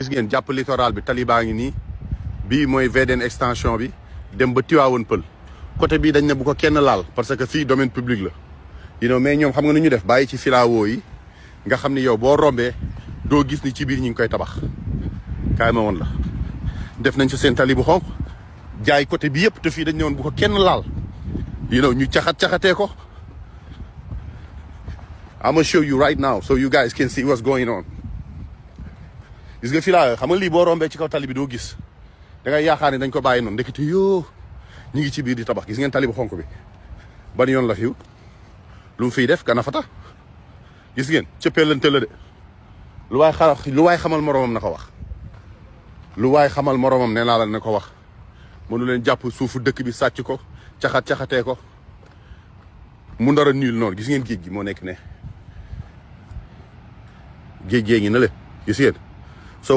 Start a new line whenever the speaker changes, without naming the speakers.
gis ngeen jàpp littoral bi tali baa ngi nii bii mooy VDN extension bi dem ba Tivaouane Peulh côté bii dañ ne bu ko kenn laal parce que fii domaine public la mais ñoom xam nga nu ñu def bàyyi ci filao yi nga xam ni yow boo rombee doo gis ni ci biir ñi ngi koy tabax kaay ma woon la def nañ ci seen tali bu xonq jaay côté bi yëpp te fii dañ ne woon bu ko kenn laal ñu caxatee ko. I'm gonna show you right now so you guys can see what's going on. gis nga filaa xam nga lii boo rombee ci kaw tali bi doo gis da ngay yaakaar ni dañ ko bàyyi noonu ndekete yoo ñu ngi ci biir di tabax gis ngeen tali bu xonk bi ban yoon la fiw lu mu fiy def kana fata gis ngeen cëppeelante la de lu waay xamal moromam na ko wax lu waay xamal moromam nee naa la na ko wax mënu leen jàpp suufu dëkk bi sàcc ko caxatee ko mu ndara niil noonu gis ngeen géej gi moo nekk ne géej gee ngi na le gis ngeen